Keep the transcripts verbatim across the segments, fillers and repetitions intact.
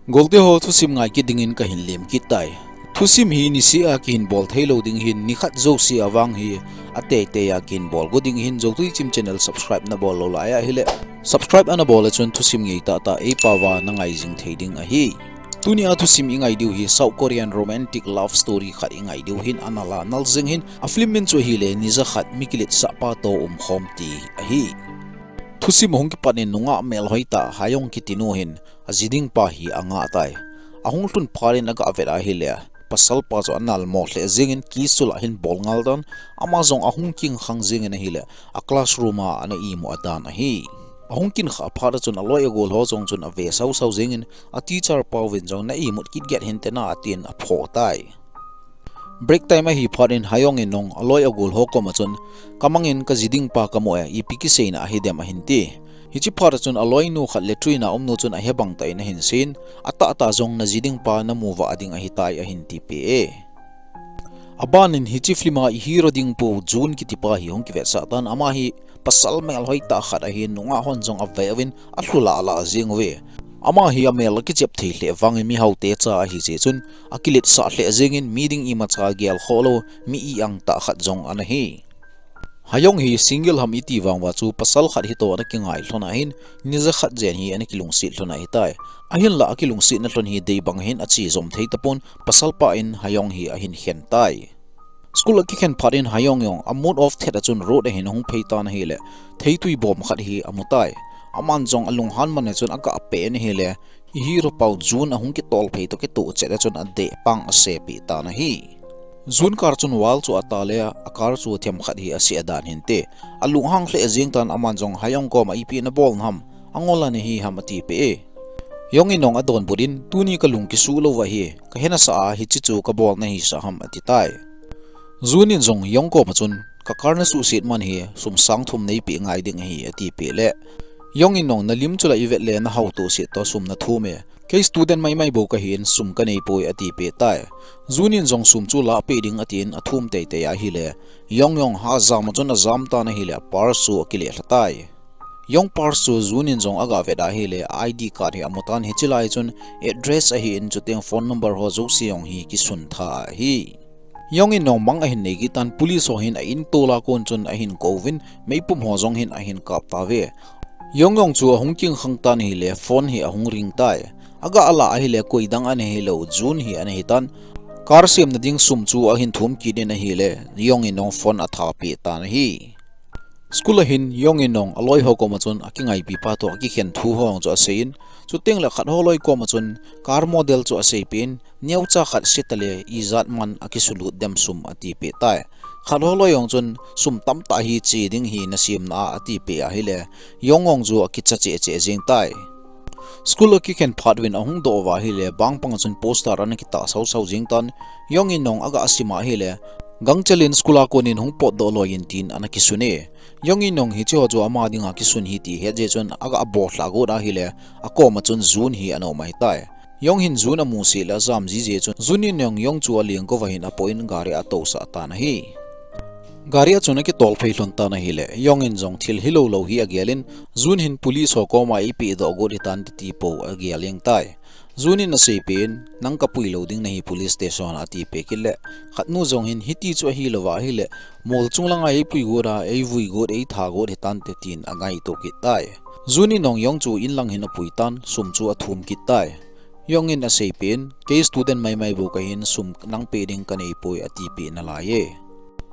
Golte ho, thusim ngai kit dingin kahin lem kit tai. Thusim hi niseh a kihin bol thei lou ding hin, nikhat jouse a vang hi ateitei a kihin bol go ding hin, Zotui Chim channel subscribe nabol lou lai ahile, subscribe ana bol a chun thusim ngei tahtah eipao va nangai jing thei ding ahi. Tunia thusim ingai diu hi South Korean romantic love story khat ingai diu hin, ana la nal jing hin, a film min chu ahile Ni jakhat mi kiletsah pa toh umkhom ti ahi. Thusim ahung kipat in nungah melhoi tah Haeyoung kiti nu hin aji ding pa hi angah tai. Ahung lhun phat in aga vet ahile, pasal pa chu anal mo lheh jeng in kiss chu lah hin bol ngal tan, ama jong ahung kingkhang jeng in ahile, a classroom a ana imut adan ahi. Ahung kin khah phat a chun aloi agol ho jong chun ave sau sau jeng in, a teacher pa uvin jong na imut kit get hinte na atin aphoh tai. Break time ahi phat in Haeyoung in jong aloi agol ho kom a chun, kamang in kaji ding pa kamu e, ipi kiseina ahi dem ahin ti. Hiche phat a chun aloinu khat latrine a um nu chun ahebang tah in ahin sei in, atahtah jong naji ding pa namu vah ding ahitai ahin tipeh e. Aban in hiche film a i hero ding pu Jun kiti pa hi hung kivetsah tan, ama hi pasal melhoi tah khat ahin, nungah hon jong ave uvin alhu lah lah jeng uve. Ama hi amel akichep thei lheh vang in mihao te cha ahi jeh chun akiletsah lheh jeng in, mi ding imacha gel khoh lou, mi i-ang tah khat jong ana hi. Haeyoung hi single ham iti vang uva chu pasal khat hi toh ana kingai lhon ahin, Ni jakhat jen hi ana kilungset lhon ahitai. Ahinlah akilungsetna lhon hi dei bang hin ache jom thei tapon, pasal pa in Haeyoung hi ahin khen tai. School akikhen phat in Haeyoung jong a mood off thet a chun road ahin ahung phei tan ahile, theitui bom khat hi amu tai. Aman jong alunghan man a chun aga pe in ahile, i hero pau Jun ahung kitol phei toh kitoh chet a chun adeh pang asepeh tan ahi. Jun car chun wall chu ata le a car chu themkhat hi aseh dan hinte. Alunghang lheh jeng tan, aman jong Haeyoung kom a ipi nabol ham, angol a nahi ham atipeh e. Young in jong adonbut in, tuni kalung kisuh lou ahi, kahe nasah a hiche chu kabol nahisah ham ati tai. Jun in jong Young kom a chun, ka car nasuhset man hi sum sang thum neipeh ngai ding ahi atipeh le, Young in jong nalim chu lah ivet le nahao toh set toh sum nathum e. Kei student maimai bou kahin sum kanei poi atipeh tai. Jun in jong sum chu lahpeh ding atin athum teitei ahile, Young jong hajam a chun ajam tan ahile, purse chu akile lha tai. Young purse chu Jun in jong aga vet ahile, I D card hi amu tan, hiche lai chun address ahin, chuteng phone number ho jouse jong hi kisun tha ahi. Young in jong mang ahin nei kit tan, police ho hin a in tol a kon chun ahin kouvin, meipum ho jong hin ahin kap tauve. Young jong chu ahung kingkhang tan ahile, phone hi ahung ring tai. Aga la ahile, koi dang ana hilou, Jun hi ana hitan. Car semna ding sum chu ahin thum kit in ahile, Young in jong phone athapeh tan ahi. School a hin Young in jong aloi ho kom a chun akingaipi pa toh akikhen thu ho jong chu asei in, chuteng le khat ho loi kom a chun car model chu aseipeh in, neocha khat se tale ijat man akisulut dem sum atipeh tai. Khat ho loi jong chun sum tamtah hi che ding hi nasemna a atipeh ahile, Young jong chu akicha cheh cheh jeng tai. School akikhen phat uvin ahung doh uva ahile, bang pang a chun poster ana kitah sau sau jeng tan, Young in jong aga sim ahile, gangchel in school a kon in hung potdoh loi in tin ana kisun e. Young in jong hiche ho chu ama dinga kisun hi ti ahet jeh chun aga bol lha got ahile, akom a chun Jun hi ana um ahitai. Young hin Jun amusih le ajam ji jeh chun, Jun in jong Young chu alengkova hin apoh in gari a atousah tan ahi. Gari a chun akitol phei lhon tan ahile, Young in jong thil hilou lou hi agel in, Jun hin police ho kom a eipehdoh got hitante ti pou agel jeng tai. Jun in aseipeh in, nang kapui lou ding nahi police station a atipeh kit le, khat nu jong hin hiti chu ahilou va ahile, mol chung langa eipui got a, eivui got, eitha got hitante tin angaito kit tai. Jun in jong Young chu in lang hin apui tan, sum chu athum kit tai. Young in aseipeh in, kei student maimai bou kahin, sum nang peh ding kanei poi atipeh nalai e.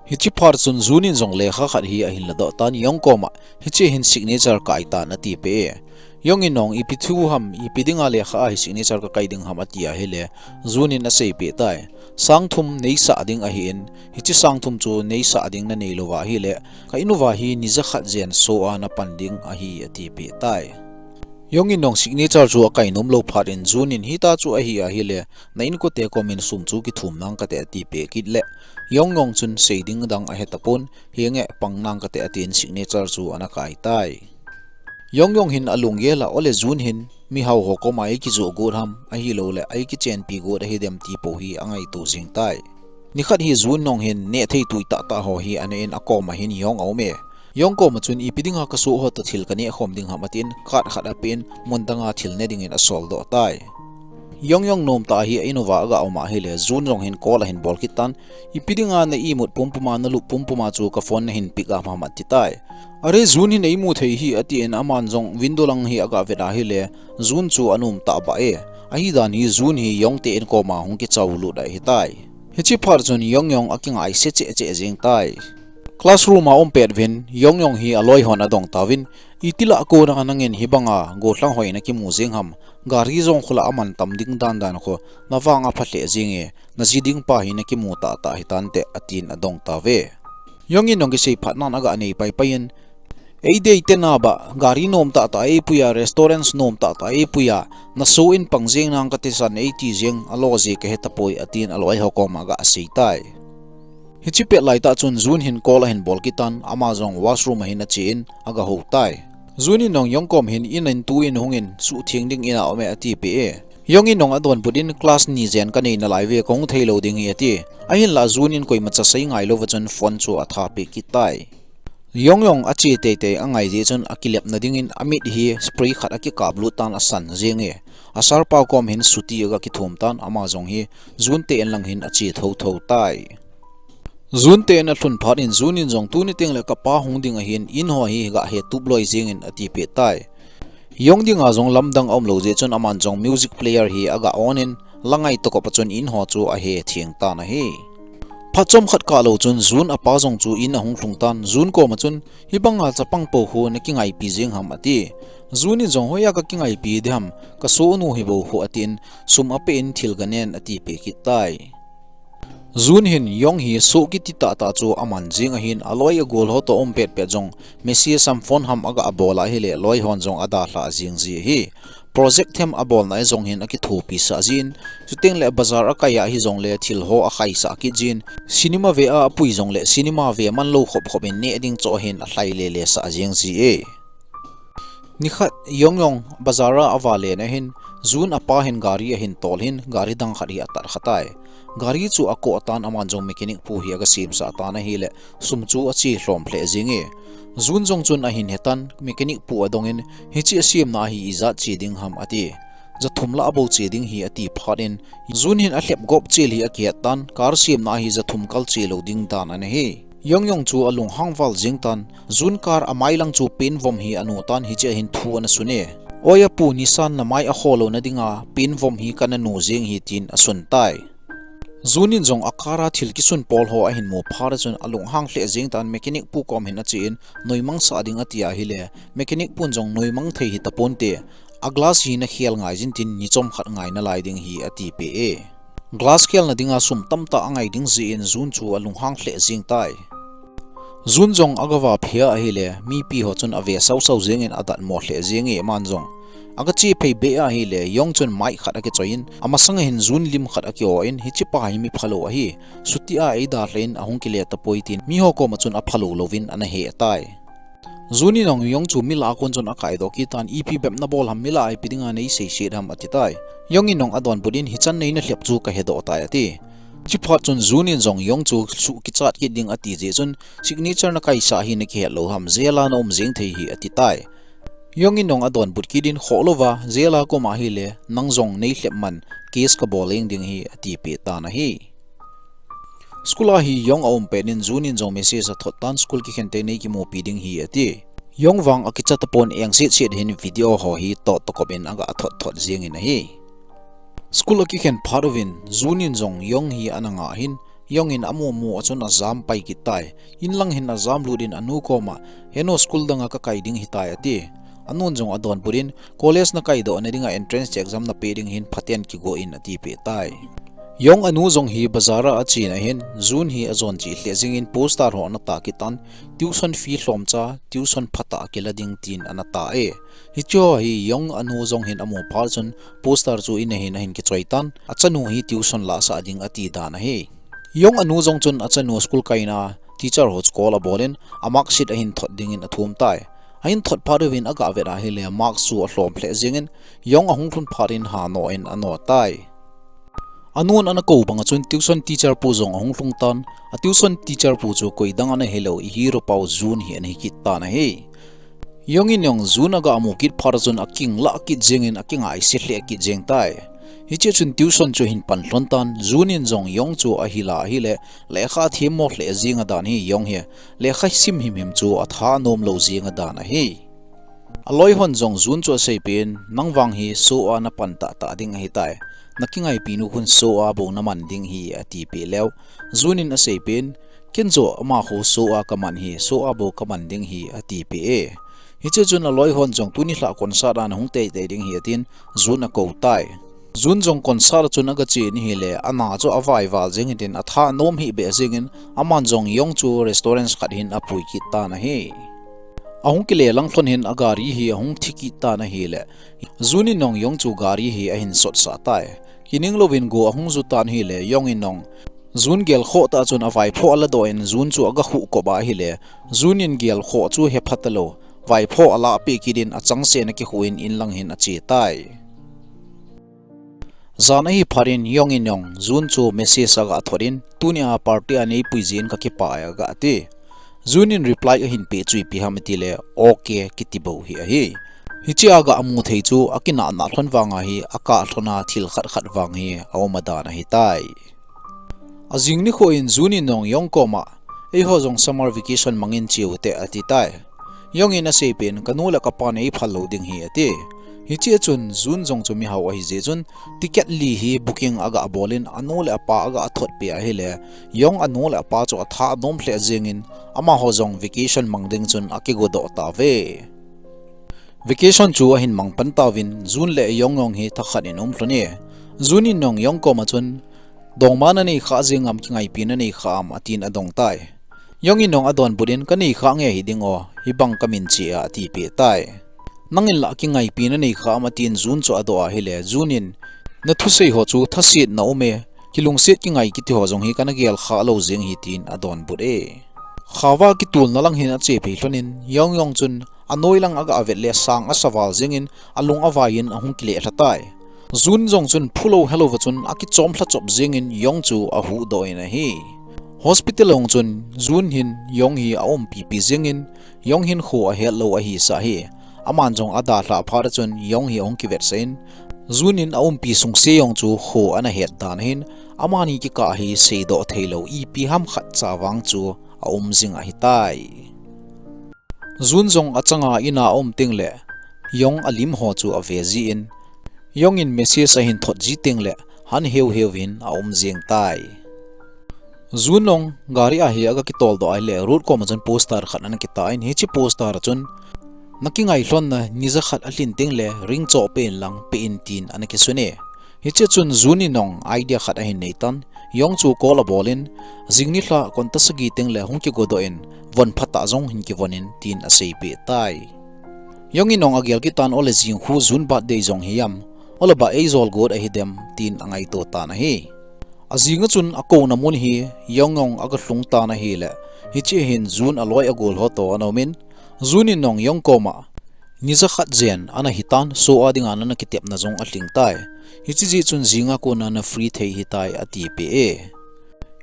Hiche phat chun Jun in jong lekha khat hi ahin ladoh tan, Young kom a, hiche hin signature kai tan atipeh e. Young in jong ipi thu ham, ipi dinga lekha a hi signature kakai ding ham ati ahile, Jun in aseipeh tai. Sang thum neisah ding ahin, hiche sang thum chu neisah ding nanei lou va ahile, ka in uva hi Ni jakhat jen show a napan ding ahi atipeh tai. Young in jong signature chu akai nom lou phat in Jun in hita chu ahi ahile, na inkote kom in sum chu kithum nang kate atipeh kit le, Young jong chun sei ding dang ahe tapon, henge pang nang kate atin signature chu ana kai tai. Young jong hin alunggel a, ole Jun hin mihao ho kom a eikijoh got ham, ahilou le eikichenpi got ahi dem ti pou hi angaito jing tai. Nikhat hi Jun in jong hin nehthei tui tahtah ho hi aneh in akom a hin Young aum e. Young kom a chun ipi dinga kasoh ho toh thil kaneh khom ding ham atin card khat apeh in mun danga thil ne dingin asoldoh tai. Yong Yong nom tah hi a in uva aga um ahile, Jun jong hin call ahin bol kit tan, ipi dinga na imut pumpuma na lup pumpuma chu ka phone na hin pick up ham ati tai. Are Jun hin eimu thei hi atin aman jong window lang hi aga vet ahile, Jun chu anom tah ba e. Ahi dan hi Jun hi Yong te in koma hung kichao lut ahi tai. Hichi phat chun Yong Yong akingai se che che jing tai. Classroom a um pet vin, Yong Yong hi aloi hon adong tauvin, itila kona nangin hibanga gollhang hoi na kimu jing ham, gari jong khula aman tam ding dan dan kho, na vang apha hle jing e, na ji ding pa hi na kimu tah tah hi tante, atin adong tauve. Yong in Yong kisei phat nan aga nei pai pai in, ei dei te na ba, gari nom tah tah ei puia, restaurants nom tah tah ei puia, na su in pang jing nang ka tisan ei ti jing, alo ji ka he tapoi, atin aloi ho koma aga sei tai. Hichi pet lai tah chun Jun hin call ahin bol kit tan, ama jong washroom ahin achi in aga ho tai. Jun in Yong Yong kom hin in in tu in hung in, suh thing ding in a um e ati pe e. Yong in Yong adonbut in class ni jen ka nei nalai ve ka hung thei lou ding hi ati. Ahinla Jun in koima cha sei ngai lou va chun phone chu atha pe kit tai. Yong Yong achi tei tei angai ji chun akilep na ding in amit hi spray khat akikap lut tan asan jing e. A sir pau kom hin suti aga kithum tan ama jong hi Jun te in lang hin achi tho tho tai. Jun te in alhun phat in Jun in jong tuni teng le ka pa hung ding ahin in ho hi ga he tup loi jing in ati pe tai. Yong dinga jong lamdang a um lou jeh chun aman jong music player hi aga on in la ngai tokop a chun in ho chu ahe theng tan ahi. Phat chomkhat kah lou chun Jun apa jong chu in ahung lhung tan Jun koma chun hibanga chapang po khu na kingaipi jing ham ati. Jun in jong hoiya ka kingaipi diham ka sonu hi bou khu atin sum ape in thil ga nen ati pe kit tai. Jun hin Yong hi soh kiti tah tah chu aman jing ahin aloi agol ho toh um pet pet jong message ham phone ham aga abol ahile loi hon jong adalha jing ji ahi. Project them abolna a jong hin akithopi sah jin, chuteng le bazar akai a hi jong le thil ho akhaisah kit jin, cinema ve a apui jong le cinema ve man lou khop khop in neh ding cho hin alhai le le sah jing ji e. Nikhat Yong Yong bazar a ava len ahin, Jun apa hin gari ahin tol hin, gari dang khat hi atat kha tai. Gari chu akoh tan aman jong mechanic pu hi aga semsah tan ahile, sum chu achi lhom lheh jing e. Jun jong chun ahin he tan, mechanic pu adong in, hichi asemna hi ijat chi ding ham ati. Jathum lah bou chi ding hi ati phat in, Jun hin alhep gop chil hi akihet tan, car semna hi jathum kal chi lou ding dan ana hi. Yong Yong chu alunghang val jing tan, Jun car amai lang chu paint vom hi anu tan hichi ahin thu ana sun e. Oi apu Nissan na mai akho louna dinga paint vom hi kana nu jing hi tin asun tai. Jun in jong a car a thil kisun pol ho ahin mu phat a chun alunghang lheh jing tan mechanic pu kom hin achi in noimang sah ding ati ahile, mechanic pun jong noimang thei hi tapon te, a glass hi na khel ngai jin tin ni chomkhat ngai nalai ding hi ati pe e. Glass khelna dinga sum tamtah angai ding jeh in Jun chu alunghang lheh jing tai. Jun jong aga va phia ahile, mipi ho chun ave sau sau jing in adat mo lheh jing e aman jong. Aga chi phei be ahile, Yong chun mic khat akichoi in, amasang a hin Jun lim khat aki-o in, hichi pa hi mi phalou ahi, suti a eidalha in ahung kile tapoi tin, mi ho koma chun aphalou louvin ana he tai. Jun in Yong chu mi lah a kon chun akaidoh kit tan, ipi bep nabol ham mi lah a ipi dinga nei seiset ham ati tai. Yong in Yong adonbut in hichan neina lhep chu kahedoh tai ati. Chiphat chun Jun in jong Yong chu suh kichat kit ding ati jeh chun signature nakaisah hi nakihet lou ham, jail a na um jeng thei hi ati tai. Yong in Yong adonbut kit in khoh louva, jail a ka um ahile, nang jong nei lhep man, case kabol jeng ding hi ati pe tan ahi. School a hi Yong aum pet in Jun in jong message athot tan school kikhen te nei kimupi ding hi ati. Yong vang akicha tapon eng set set hin video ho hi tot tokop in aga thot thot jing in ahi. School akikhen phat uvin Jun in jong Yong hi ana ngah hin Yong in amu mu a chun ajam pai kit tai. In lang hin ajam lut in anu koma, henu school danga kakai ding hitai ati. Anun jong adonbut in, college nakaidoh na dinga entrance exam napeh ding hin phaten kigo in ati pe tai. Yong anu jong hi bazar a achi na hin, Jun hi ajon chi lheh jing in poster ho ana tah kit tan, tuition fee lhomcha, tuition phatah kila ding tin ana tah e. Hichi ho hi Yong anu jong hin amu phat chun poster chu in a hin ahin kichoi tan, achanu hi tuition lahsah ding ati dan ahi. Yong anu jong chun achanu school kaina teacher ho chu call abol in, a mark sheet ahin thot ding in athum tai. Ahin thot phat uvin aga vet ahile mark chu alhom lheh jing in, Yong ahung lhun phat in hano in ano tai. Anun ana kou bang a chun tuition teacher pu jong ahung lhung tan, a tuition teacher pu chu koi dang ana hilou, i hero pau Jun hi ana hi kit tan ahi. Yong in Yong Jun aga mu kit phat a chun aking lah kit jing in akingai se lheh kit jing tai. Hiche chun tuition chu ahin pan lhon tan, Jun in jong Yong chu ahil a ahile, lekha themmo lheh jing adan hi Yong hi, lekha sim himhim chu atha nom lou jing adan ahi. Aloi hon jong Jun chu aseipeh in, nang vang hi show a napan tahtah ding ahitai. Nakingaipi nu khun show a bou naman ding hi atipeh leu, Jun in aseipeh in, ken joh ama khu show a kaman hi, show a bou kaman ding hi atipeh e. Hiche chun aloi hon jong tuni lhah concert a nahung teitei ding hi atin, Jun akou tai. Jun jong concert a chun agache in ahile, ana chu avaival jeng hitin atha nom hih beh jengin, aman jong Yong chu restaurant khat hin apui kit tan ahi. Ahung kile lang lhon hin agari hi ahung thi kit tan ahile, Jun in jong Yong chu gari hi ahin sotsah tai. Kining louvin go ahung ju tan ahile, Yong in jong Jun gelkhoh tah chun avaiphoh aladoh in Jun chu agakhuh kop a ahile, Jun in gelkhoh chu hepha talou, vaiphoh alahpeh kit in achangseh in akikhuh in inlang hin ache tai. Jan ahi phat in Yong in jong Jun chu message agathot in, tunia party a neipui jeh in kakipah e agati. Jun in reply ahin peh chu ipi ham itile, okay, kiti bou hi ahi. Hiche a agamu thei chu akinah nah lhon vanga hi, akah lhona thil khat khat vang hi aum adan ahitai. Ajing nikho in Jun in jong Yong koma, eiho jong summer vacation mangin cheu hite atitai. Yong in aseipeh in, kanu le kapan eiphal lou ding hi ati. Hiche chun Jun jong chu mihao ahijeh chun, ticket li hi booking agabol in, anu le apa agathotpeh ahile, Yong anu le apa chu atha nom lheh jengin, amaho jong vacation mang ding chun akigodoh tauve. Vacation chu ahin mang pan tauvin, Jun le Yong jong hi thakhat in aum lhon e. Jun in jong Yong koma chun, dongma nanei khah jeng am, kingaipi nanei khah am atin adong tai. Yong in jong adonbut in, kanei khah nge hiding o, hibang kamin che a atipeh tai. Nangin lah kingaipi nanei khah am atin Jun chu adoh ahile, Jun in, nathusei ho chu thasetna um e, kilungset kingai kiti ho jong hi kana gel khah lou jeng hi tin adonbut e. Khaova kitulna lang hin ache phei lhon in, Yong jong chun anoi lang agavet le sang asa val jengin alung avai in ahung kile lha tai. Jun jong chun phulou helouva chun akichom lha chop jengin Yong chu ahuhdoh in ahi. Hospital a jong chun Jun hin Yong hi aumpipi jengin Yong hinkho ahet lou ahisah hi. Aman jong adalhah phat a chun Yong hi ahung kivetsah in, Jun in aumpi sungse jong chu kho ana het dan ahin, amani kikah hi seidoh theilou ipi ham khatcha vang chu aum jing ahitai. Jun jong achanga in a aum tengle, Yong alim ho chu ave jin, Yong in message ahin thot ji tengle, han heu heu in aum jeng tai. Jun jong gari a hi aga kitoldoh ahile, road koma chun poster khat ana kitah in, hiche poster a chun, nakingai lhonna ni jakhat alhin tengle, ring choh peh in lang peh in tin ana kisun e. Hiche chun Jun in jong idea khat ahin nei tan, Yong chu call abol in, jing nilhah konta sagi tengle hung kigodoh in, von phatah jong hin kivon in tin aseipeh tai. Yong in jong agel kit tan, ole jing khu Jun birthday jong hi am, ole ba eijol got ahidem tin angaito tan ahi. Ajing a chun akouna mun hi Yong jong aga lhung tan ahile, hiche hin Jun aloi agol ho toh ana um in, Jun in jong Yong koma, ni jakhat jen ana hitan, show a dinga nana kitepna jong alhing tai. Hiche jeh chun jing a kona na free thei hitai atipeh e.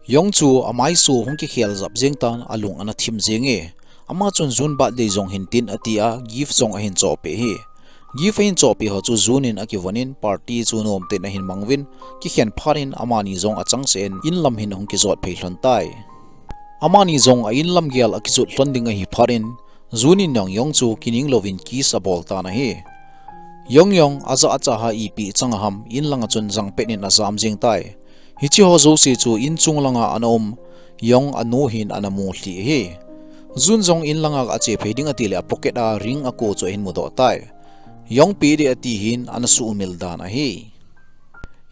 Yong chu amaisu hung kikhel jap jeng tan, alung ana thim jeng e. Ama chun Jun birthday jong hin tin ati a, gift jong ahin chohpeh hi. Gift ahin chohpeh ho chu Jun in akivon in, party chu nomtah in ahin mang uvin, kikhen phat in amani jong achangseh in, in lam hin ahung kijot phei lhon tai. Amani jong a in lam gel akijot lhon ding ahi phat in, Jun in jong Yong chu kining louvin kiss abol tan ahi. Yong jong ajah achaha ipi chang aham, in langa chun jangpet in ajam jeng tai. Hiche ho jouse chu in chung langa ana um, Yong anu hin ana mu lhih ahi. Jun jong in langa ache phei ding ati le a pocket a ring ako chu ahin mudoh tai. Yong pe ding ati hin ana sumil dan ahi.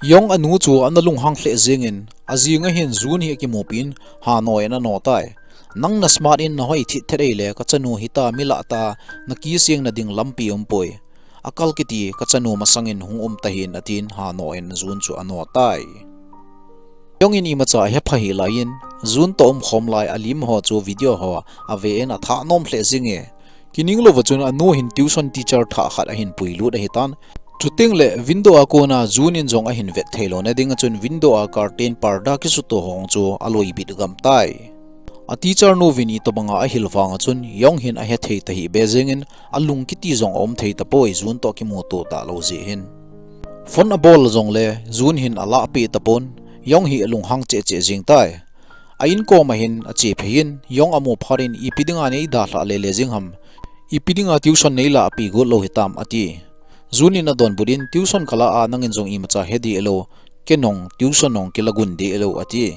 Yong anu chu ana lunghang lheh jengin, ajing a hin Jun hi akimupi in, hanoi in ano tai. Nang na smart in nahoi thit thet ahile, kachanu hita mi lah tah a na kiss jeng na ding lampi umpoi. Akal kiti kachanu masang in hung um tahih in atin, hanoi in Jun chu ano tai. Yong in imacha ahepha hih lai in, Jun toh umkhom lai alim ho chu video ho ave in atha nom lheh jeng e. Kining louva chun anu hin tuition teacher thah khat ahin puilut ahitan. Chuteng le window a kona Jun in jong ahin vet thei louna ding a chun window a curtain parda kisuto ho chu aloi bit gam tai. A teacher nu vin itobanga ahil vang a chun Yong hin ahethei tahih beh jengin alung kiti jong aum thei tapoi Jun toh kimuto talou jeh hin. Phone abol jongle Jun hin alahpeh tapon, Yong hi alunghang cheh cheh jeng tai. A inkom a hin ache phei in, Yong amu phat in ipi dinga nei dalhah lele jeng ham, ipi dinga tuition nei lahpeh got lou hitam ati. Jun in adonbut in, tuition kalah a nangin jong imacha he deh lou, ken jong tuition jong kilah got deh lou ati.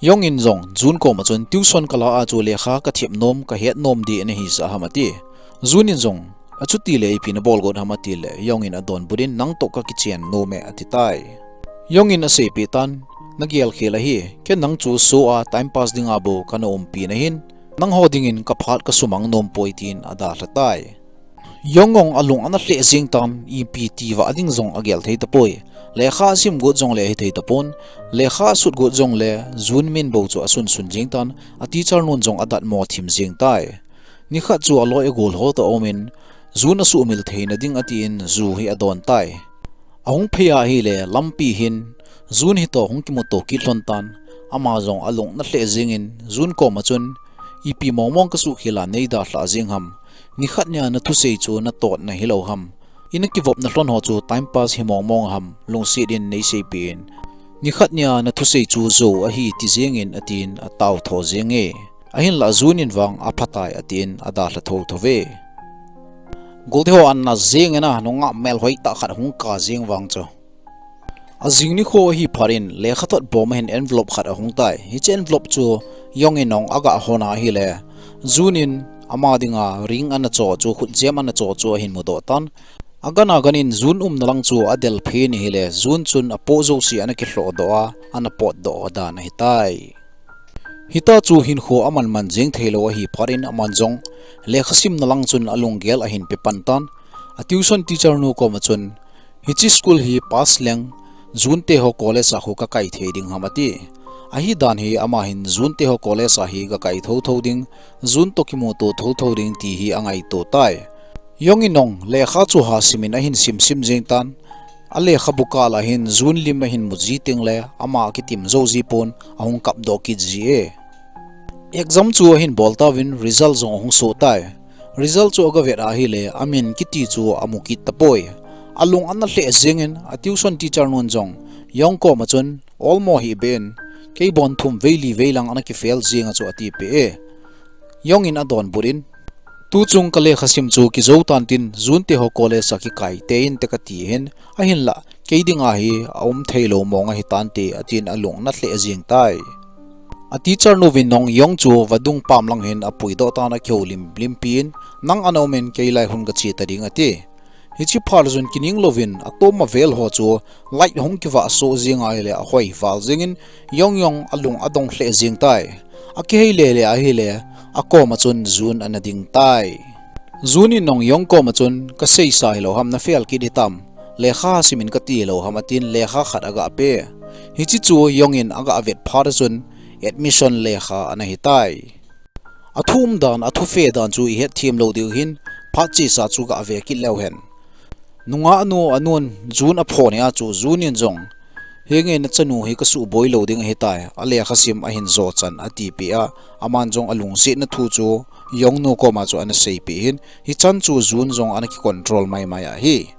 Yong in jong Jun kom a chun, tuition kalah a chu lekha kathep nom, kahet nom ding nahisah ham ati. Jun in jong, achuti le ipi nabol got ham ati le, Yong in adonbut in, nang toh kakichen nom e ati tai. Yong in aseipeh tan, nagel khel ahi, ken nang chu so a time pass dinga bou kana umpi nahin, nangho dingin kaphat kasumang nom poi tin adalha tai. Yong jong alung ana lheh jeng tan, ipi tiva ding jong agel thei tapoi. Lekha asim got jongle hithei tapon, lekha asut got jongle Jun min bou chu asunsun jeng tan, a teacher nun jong adatmo thim jeng tai. Nikhat chu aloi agol ho toh aumin, Jun asuhmil theina ding atin ju hi adon tai. Ahung phei ahile lampi hin Jun hitoh hung kimuto kit lhon tan, ama jong alung ana lheh jengin Jun kom a chun, ipi mongmong kasuhkhel a nei dalhah jeng ham, nikhat nia nathusei chu natot nahilou ham, ina kivopna lhon ho chu time pass hi mongmong ham, lungset in neiseipeh in, nikhat nia nathusei chu jou ahi ti jengin atin atao tho jenge. Ahinlah Jun in vang aphatai atin adalha thotho ve. Golteho anna jengin a nungah melhoi tah khat hung kap jeng vang chu. Ajing nikho ahi phat in lekhathot bom a hin envelope khat ahung tai. Hiche envelope chu Yong in jong agah hon ahile, Jun in ama dinga ring ana cho chu, khutjem ana cho chu ahin mudoh tan. Agan agan in Jun umna lang chu adel phei in ahile, Jun chun apoh jouse ana kilhohdoh a, ana potdoh dan ahitai. Hita chu hinkho aman man jeng theilou ahi phat in aman jong lekha simna lang chun alunggel ahin pe pan tan. A tuition teacher nu kom a chun, hiche school hi pass leng Jun teho college a khu kakai thei ding ham ati. Ahidan hi ama hin Jun teho college a hi kakai thotho ding, Jun toh kimuto thotho ding ti hi angaito tai. Yong in jong lekha chu ha simin ahin simsim jeng tan. Alekhabu kal a hin Jun lim ahin mu ji tengle ama akitim jou ji pon, ahung kapdoh kit ji e. Exam chu ahin bol tauvin result jong ahung soh tai. Result chu agavet ahile amin kiti chu amu kit tapoi. Alung ana lheh jengin a tuition teacher nun jong Yong kom a chun, olmo hih beh in, kei bon thum vei li vei lang ana kifail jeng a chu atipeh e. Yong in adonbut in, tuchung kalekha sim chu kijou tan tin, Jun teho college a kikai tei inte kati hin, ahinlah kei dinga hi aum theilou mong ahi tante atin alung ana lheh jeng tai. A teacher nu vin jong Yong chu vadung pam lang hin apuidoh tan, akihoulim limpi in, nang ana um in kei lai hun kache ta ding ati. Hiche phat chun kining louvin atom avel ho chu light hung kivah soh jeng ahile ahoi val jengin Yong jong alung adong lheh jeng tai. Akihei lele ahile akom a chun Jun ana ding tai. Jun in jong Yong kom a chun, kaseisa hilou ham, nafail kit hitam, lekha simin kati lou ham atin lekha khat agah pe. Hiche chu Yong in agah vet phat a chun admission lekha ana hitai. Athu umdan, athu fedan chu ihet them lou diu hin, phat chesa chu gah ve kit leu hen. Nungah nu anun Jun aphone a chu Jun in jong, henge nachanu hi kasuhboi lou ding ahitai, alekha sim ahin jo chan atipeh a, aman jong alungsetna thu chu Yong nu kom a chu ana seipeh hin, hichan chu Jun jong ana kicontrol maimai ahi.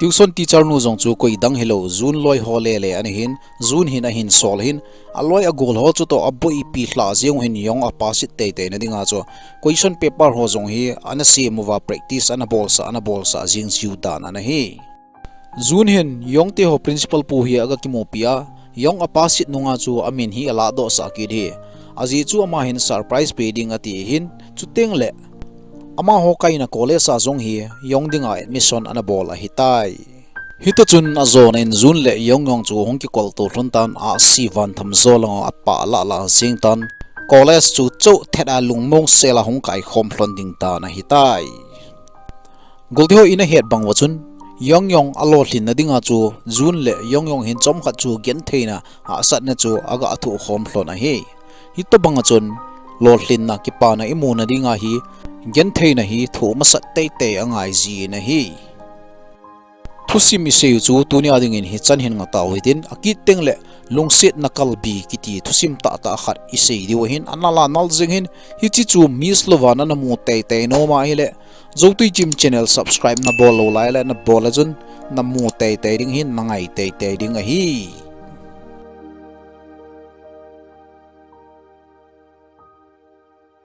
Tuition teacher nu jong chu koidang hilou, Jun loi ho lele ana hin, Jun hin ahin sol hin, aloi agol ho chutoh aboipi lhah jeng u hin Yong apass it teitei na dinga chu question paper ho jong hi ana sem uva practice ana bolsah, ana bolsah jeng jiu dan ana hi. Jun hin Yong teho principal pu hi aga kimupi a, Yong apass it nunga chu amin hi alahdohsah kit hi. Ajeh chu ama hin surprise pe ding ati hin, chutengle amaho kaina college a jong hi Yong dinga admission ana bol ahitai. Hita chun ajona in Jun le Yong jong chu hung kikolto lhon tan, ahsi vantham jo lang a apah lah lah jeng tan, college chu chothet a lungmong sel a hung kaikhom lhon ding tan ahitai. Golteho in ahet bang uva chun, Yong jong alolhinna dinga chu Jun le Yong jong hin chomkhat chu gentheina, hahsatna chu aga thoh khom lhon ahi. Hitobang a chun, lolhinna kipana imuna dinga hi, gentheina hi thoh masat teitei angai jin ahi. Thusim isei u chu tunia dingin hichan hin ngatau hitin, akit tengle lungsetna kalbi kiti thusim tahtah khat isei diu ahin, anal anal jeng hin, hiche chu miss louva nana mu teitei nom ahile, Zoutui Chim channel subscribe nabol lou laileh nabol a chun namu teitei ding ahin, nangai teitei ding ahi.